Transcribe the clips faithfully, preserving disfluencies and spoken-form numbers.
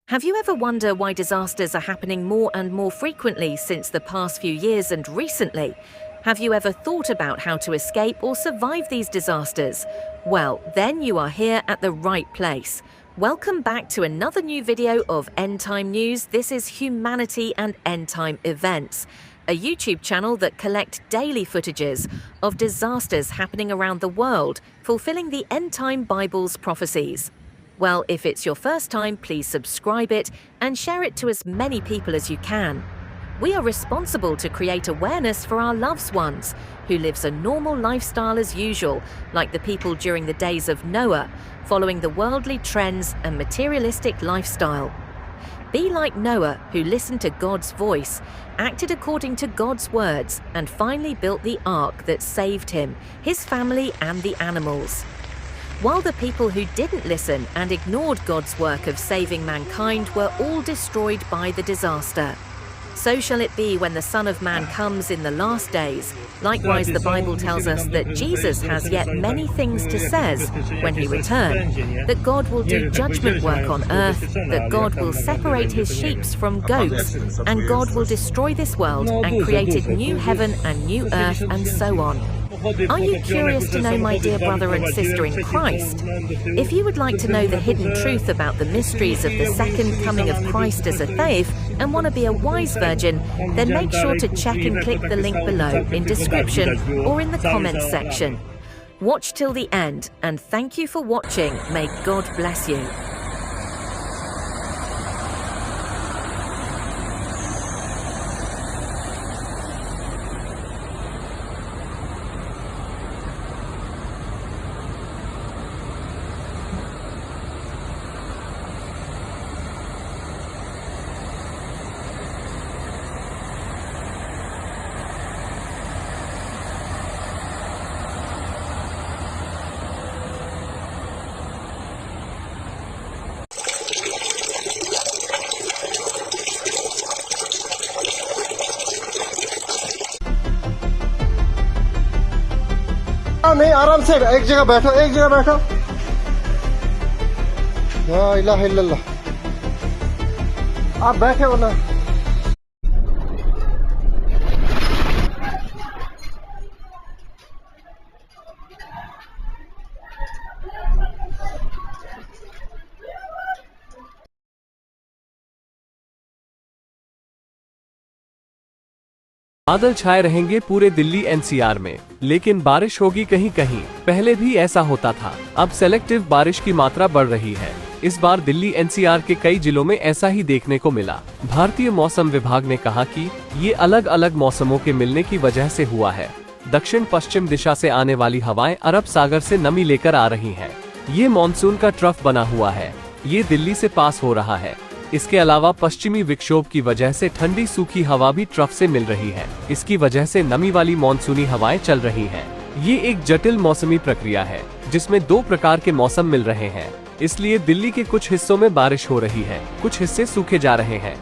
Have you ever wondered why disasters are happening more and more frequently since the past few years and recently? Have you ever thought about how to escape or survive these disasters? Well, then you are here at the right place. Welcome back to another new video of End Time News. This is Humanity and End Time Events, a YouTube channel that collect daily footages of disasters happening around the world, fulfilling the end time Bible's prophecies. Well, if it's your first time, please subscribe it and share it to as many people as you can. We are responsible to create awareness for our loved ones who lives a normal lifestyle as usual, like the people during the days of Noah, following the worldly trends and materialistic lifestyle. Be like Noah, who listened to God's voice, acted according to God's words, and finally built the ark that saved him, his family, and the animals. While the people who didn't listen and ignored God's work of saving mankind were all destroyed by the disaster. So shall it be when the Son of Man comes in the last days. Likewise, the Bible tells us that Jesus has yet many things to says when he returns, that God will do judgment work on earth, that God will separate his sheep from goats, and God will destroy this world and create a new heaven and new earth, and so on. Are you curious to know, my dear brother and sister in Christ? If you would like to know the hidden truth about the mysteries of the second coming of Christ as a thief and want to be a wise virgin, then make sure to check and click the link below in description or in the comment section. Watch till the end, and thank you for watching. May God bless you. हाँ, नहीं, आराम से एक जगह बैठो, एक जगह बैठो। ला इलाहा इल्लल्लाह। आप बैठे हो ना? बादल छाए रहेंगे पूरे दिल्ली एनसीआर में, लेकिन बारिश होगी कहीं कहीं। पहले भी ऐसा होता था, अब सिलेक्टिव बारिश की मात्रा बढ़ रही है। इस बार दिल्ली एनसीआर के कई जिलों में ऐसा ही देखने को मिला। भारतीय मौसम विभाग ने कहा कि ये अलग-अलग मौसमों के मिलने की वजह से हुआ है। दक्षिण पश्चिम दिशा से आने वाली हवाएं अरब सागर से नमी लेकर आ रही हैं। ये मानसून का ट्रफ बना हुआ है, ये दिल्ली से पास हो रहा है। इसके अलावा पश्चिमी विक्षोभ की वजह से ठंडी सूखी हवा भी ट्रफ से मिल रही है। इसकी वजह से नमी वाली मानसूनी हवाएं चल रही हैं। ये एक जटिल मौसमी प्रक्रिया है, जिसमें दो प्रकार के मौसम मिल रहे हैं। इसलिए दिल्ली के कुछ हिस्सों में बारिश हो रही है, कुछ हिस्से सूखे जा रहे हैं।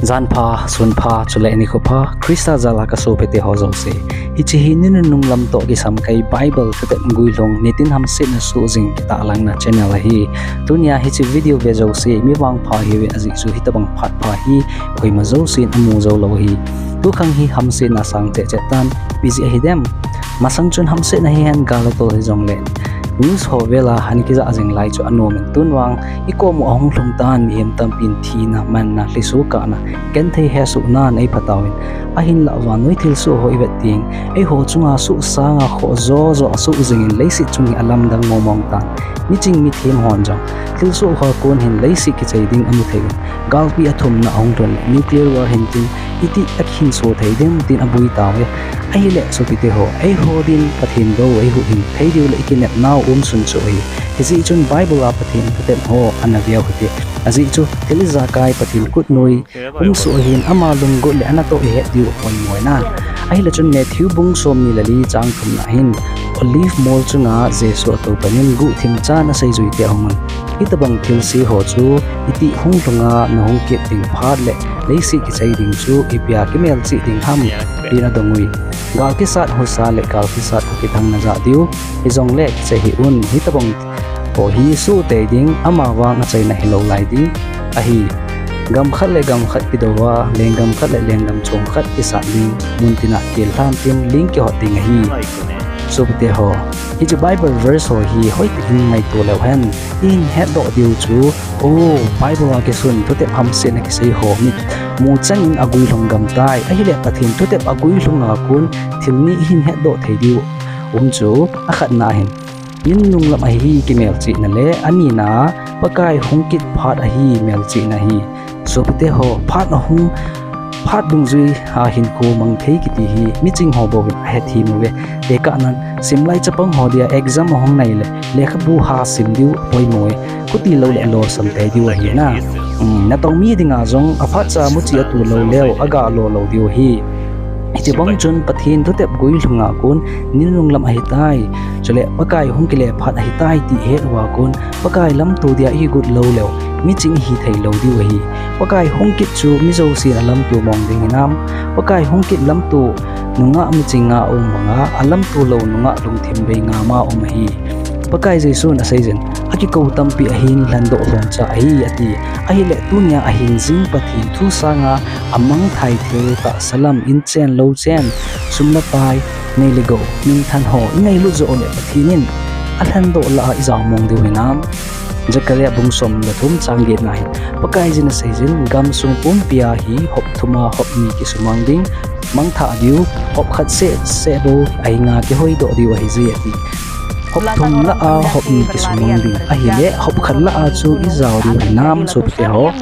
Jan pha, sun pha, chule nikho pha, Christa jal a ka sopite ho jouse. Hiche hi ni nunung lam toh kisam kei Bible thutep guilhung nitin hamsetna soh jing kitahlangna channel ahi. Tunia hiche video ve jouse, mi vangpha hiuve ajeh chu hitobang phat pha hi koima jousen amu jou lou ahi. Tukhang hi hamsetna asang cheh cheh tan, ipi jeh ahi dem. Masang chun hamsetna hihen gal atol hijongle, news ho vel a ana kijah jing lai chu anom in, tun vang i kom u ahung lhung tan, mihem tampin thina, manna, lhiso kahna, genthei hesohnan eipha tauvin. Ahinlah vannoi thilsoh ho i vet teng, eiho chunga soh sanga khoh jo jo asoh jingin leiset chung hi alamdang mong mong tan. Miching mithem hon jong thilsoh hoa kon hin leiset kichai ding amu thei uvin. Galpi athumna ahung lhun le nuclear war hintin, iti akihinso thei dem tin abui tauve. Ahile sopite ho, eiho din Pathen gou eihuhhing thei diu le i kinepnau umsun chu ahi. Hijeh chun Bible a Pathen thutep ho ana veu hite. Ajeh chu thil ijakai Pathen khutnoi umsoh ahin, ama lunggot le anatoh ihet diu apoimo ahi. Ahile chun Matthew bung somni le li chang thumna hin, Olive mol chunga Jesu atou panin guhthim chan aseijuite ahung un. Hitobang thilse ho chu itih hung lhunga nahung kit ding phat le leiset kichai ding chu ipia kimelchih ding ham, tin adong ui. Gal kisat husa le gal kisat hukithang najah diu, hijongle kichai hih un, hitobang ho hi suhtei ding, amavang achaina hilou lai ding ahi. Gam khat le gam khat kidouva, lenggam khat le lenggam chom khat kisat ding, muntina kel lhan tin ling kihot ding ahi. Sopite ho, hiche Bible verse ho hi hoitah in ngaito leu hen, ihin hetdoh diu chu, o, Bible a kisun thutep hamsetna kisei ho mitmu chang in aguilhung gam tai, ahile Pathen thutep aguilhunga kon thil ni ihin hetdoh thei diu um chu, akhatna ahin, ni nunung lam ahi kimelchihna le, anina Pakai hung kit phat ahi melchihna ahi. Sopite ho, phat ahung, phat dungjui a hinkho mang thei kiti hi miching ho bouvin ahethem uve. Tekahnan simlai chapang ho dia exam ahung nai le lekhabu ha sim diu apoimo e. Khuti lou le lolsam tei diu ahi na. Natong mi dinga jong aphatcha muchi atu lou leu aga lo lou diu ahi. Hitobang chun Pathen thutep guilhunga kon ni nunung lam ahitai, chule Pakai hung kile phat ahitai ti ihet uva kon Pakai lamto dia ikigot lou leu miching ihi thei lou diu ahi. Pakai hung kit chu mi jousen alamto mong ding hinam? Pakai hung kit lamto nungah miching nga um banga alamto lou nungah lungthim bei nga ma um ahi. Pakai Jesun aseijin, akikou tampi ahin lhendoh lhoncha ahi ati. Ahile tunia ahin jing Pathen thu sanga amangthai thil tahsa lam in chen lou chen, sum le pai, nei le gou, minthan ho ingailut joh le Pathen in alhendoh lah a ijao mong diu hinam? Zechariah bung som le thum chang getna hin Pakaiyin aseijin, gamsung pumpia hi hop thuma hop ni kisumang ding, mangthah diu, hop khat seh seh bou ahinga kihoidoh diu ahije ati. Hop thum lah a hop ni kisumang ding ahile hop khat lah a chu ijao diu hinam sopite ho?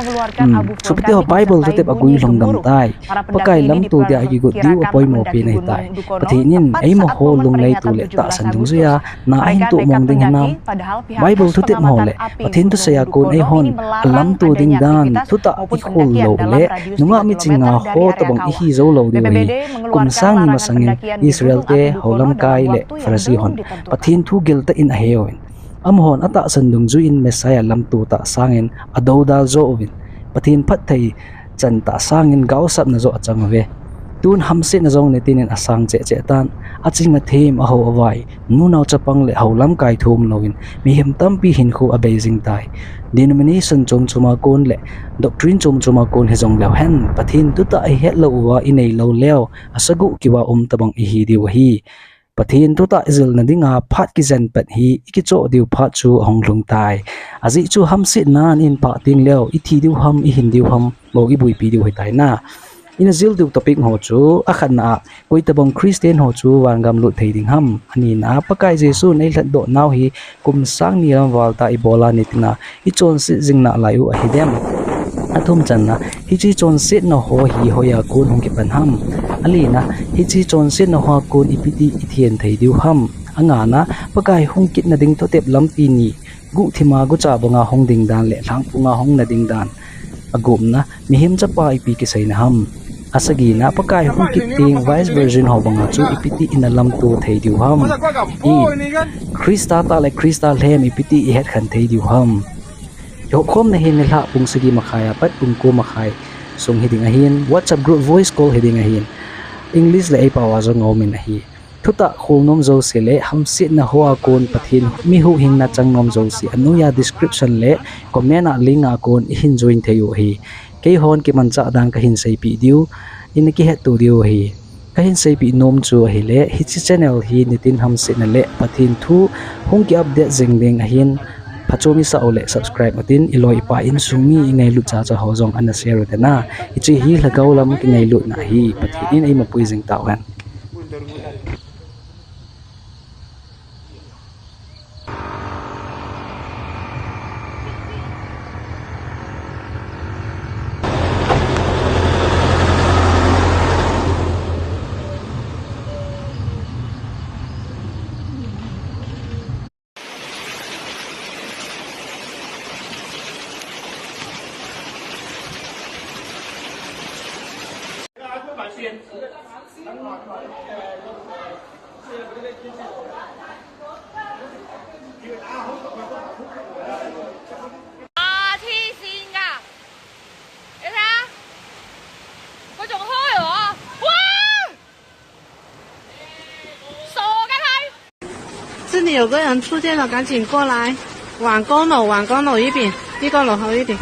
Sopite ho, Bible thutep aguilhung gam tai. Pakai lamto dia akigot diu apoimo pen ahitai. Pathen in eimaho lungleitu le tahsan dungjuia na ahin toh mong ding hinam? Bible thutep ho le Pathen thusei a kon eihon alamto ding dan thutah ikhol lou le nungah miching nga ho tobang ihi jou lou diu ahi. Kum sang ni masangin Israel te, houlamkai le Pharisee hon Pathen thu giltah in aheuvin, amahon atahsan dungjuiyin Messiah lamto tah sangin adoudal joh uvin, Pathen phatthei chan tah sangin gaosapna joh achang uve. Tun hamsetna jong nitin in asang cheh cheh tan, aching athem, ahou avai, nunao chapang le houlamkai thum louvin mihem tampi hinkho abei jing tai. Denomination chom choma kon le doctrine chom choma kon hijong leu hen, Pathen thutah ihet lou uva inei lou leu, asagoh kiuva um tobang ihi diu ahi. Pathen thutah ijilna dinga phat kijen pet hi ikichoh diu phat chu ahung lhung tai. Ajeh chu hamsetnan ipah teng leu ithi diu ham, ihin diu ham, bou iboipi diu ahitai na. Ina jil diu topic ho chu akhatna a, koi tobang Christian ho chu vangam lut thei ding ham? Anina, Pakai Jesun eilhatdoh nau hi kum sang ni lam val tah ibola nitin a ichonset jing nalai u ahidem? Athum channa, hiche chonsetna ho hi hoiya kon hung kipan ham? Alina, hiche chonsetna hoa kon ipiti ithen thei diu ham? Angana, Pakai hung kitna ding thutep lampi ni, guhthima gucha banga hung ding dan le lhangphunga hungna ding dan. Agupna, mihem chapa ipi kiseina ham? Asagina, Pakai hung kit teng Vice Virgin ho banga chu ipiti ina lamto thei diu ham? Ii, Christa tah le Christa lhem ipiti ihet khen thei diu ham? Ihopkhomna hi nilhah pung sagi makhai a pat pung ko makhai sung hiding ahin, WhatsApp group voice call hiding ahin, English le eipao a jong aumin ahi. Thutah khol nom jouse le hamsetna hoa kon Pathen mi huhhingna chang nom jouse anoiya description le comment a link a kon ihin join thei u ahi. Keihon kimanchah dan kahin seipeh diu, ina kihetto diu ahi. Kahin seipeh nom chu ahile, hiche channel hi nitin hamsetna le Pathen thu hung ki update jing ding ahin, phachom isah u le subscribe utin, iloi ipa insung mi ingailut chacha ho jong ana share ute na. Hiche hi lhagao lam kingailutna ahi, Pathen in eimapui jing tauhen.这里有个人出现了，赶紧过来。晚高楼，晚高楼一点，一高楼好一点。